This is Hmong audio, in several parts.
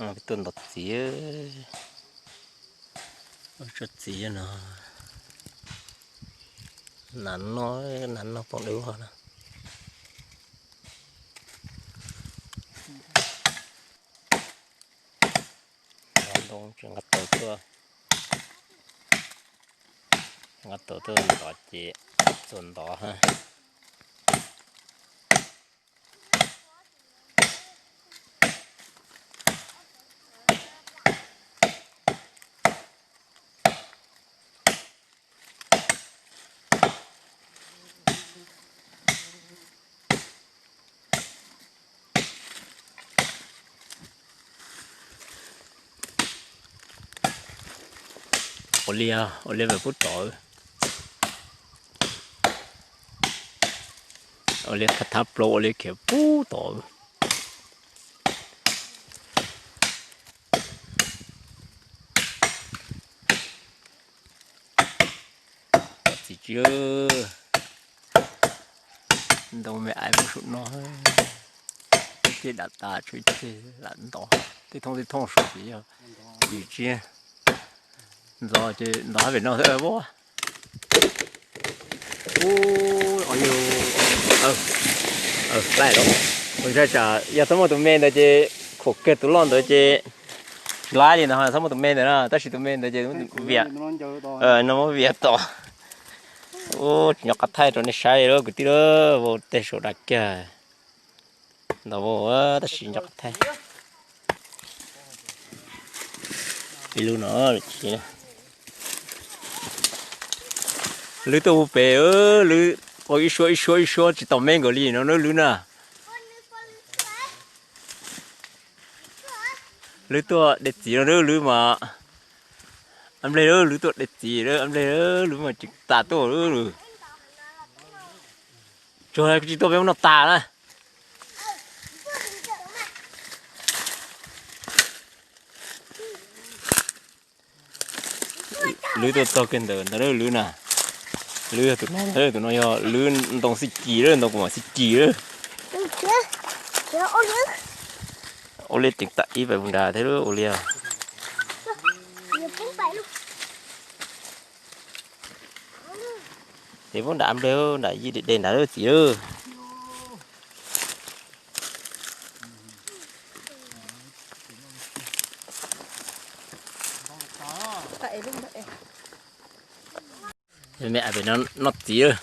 Peb tuaj ntov txiv, tso txiv no, nas noj, nas noj poob dawb vog na. Ntoo tseem nqa taws tuaj, nqa taws tuaj ntov ces txuas ntov ha. Ua li, ua li pem pub tod, ua li qhov thab plaub ua li khiav pub tod. Txiv tsi, ntoo me aiv muab sum no, tej dam tas tshuav ib ceg lam ntov, tej thooj tej thooj sum ces yog yim tsiab. Ntov ces ntov hab pem no xwb. Ua, ntshai tsam yog txhob muaj tus me ntawd ces khuam kiag tus loj ntawd ces tsis laib li ntawd, txhob muaj tus me ntawd na, tab sis tus me ntawd ces viam, no muab viam tom. Ua, tsis nco qab thaij rau nej saib li lawm kwv tij lawm, vau tej saum daj kiag. Ntau vau tab sis nco qab thaij. Ib lub no, lwb tuaj ua pem, lwb ua ib suab ib suab ib suab tsis tau me nkaus li no lwb na. Lwb tuaj de txiv no lwb mas, ab nplej lwb tuaj de txiv, ab nplej lwb mas tseem tas tuaj. Tsuag tsis tuaj peb mus noj tas na. Lwb tuaj txog kiag ntawm ntawd lwb na. Lwb yog tus no, tus no yog lwb ntoo xij kis lawm, ntoo kuv mam xij kis lawm. Ua li teem tam ib pais mus nrad thiab ua li. Ces pub nram nplej, nram yij de nrad lawm txiv lawm. Me am pem no noj txiv lawm.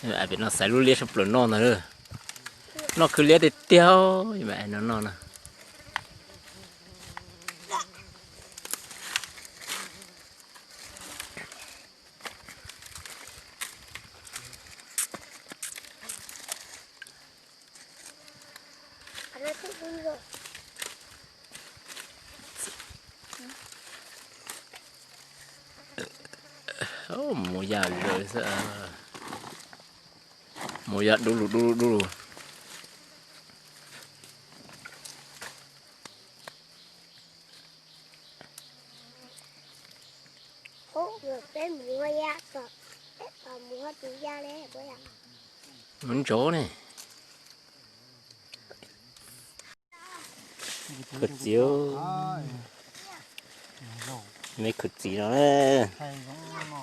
Me am pem no xaiv lub liab sab plaws noj ntag lawm. Noj khwv liab tiag tiag, me am no noj na. Mus ya zom xwb, mus ya dub lug dub lug dub lug. Mus ntsoov ne. Khwv txiv, me khwv txiv no,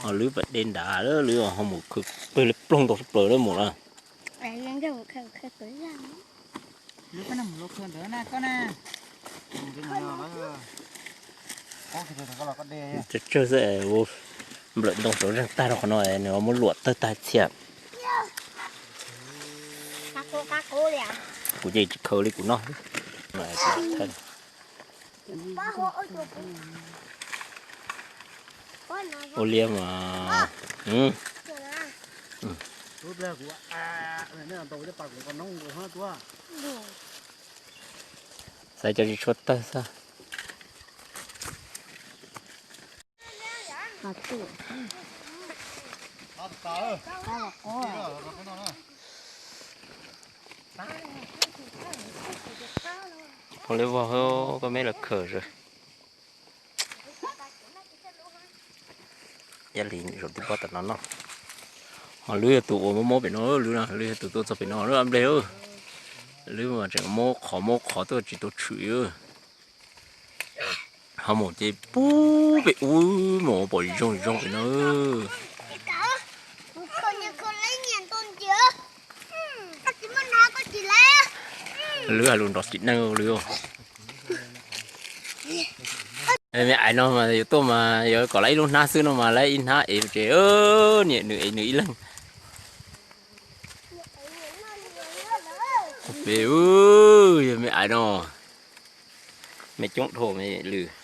ho lwb pam de nrad lawm, lwb ho mus khwv pawg li ploog ntau sab plaws lawm mus na. Tsawg tsawg xwb, nplawm ntoo saud zeeg tag rau qhov no nws ho muab luam tawg tag txhia. Kuv ces tsis khaws li kuv noj. Ua liab mas, xaiv cov tsis tshua tawg xwb. Ua liab vog, koj meb lawv khawm zom. Ib yam li zaum twb pom tam no no. Ho lwb yog tus uas mob mob pem no, lwb no lwb yog tus tuaj txog pem no lawm, nplej lawm. Lwb mas tseem muab qhov muab qhov tuaj tsis tau tshwm. Ho mus ces pub pem ub mus pom zoo zoo pem no. Lwb hais lus nrov tsis neej li. Me ais no mas yuav tuaj mas yuav kom lawv ib lub hnab xwb no mas lawv ib hnab ev ces niam nws ev nws ib leeg. Pem ub, yog me ais no, me coob dhau me lwm.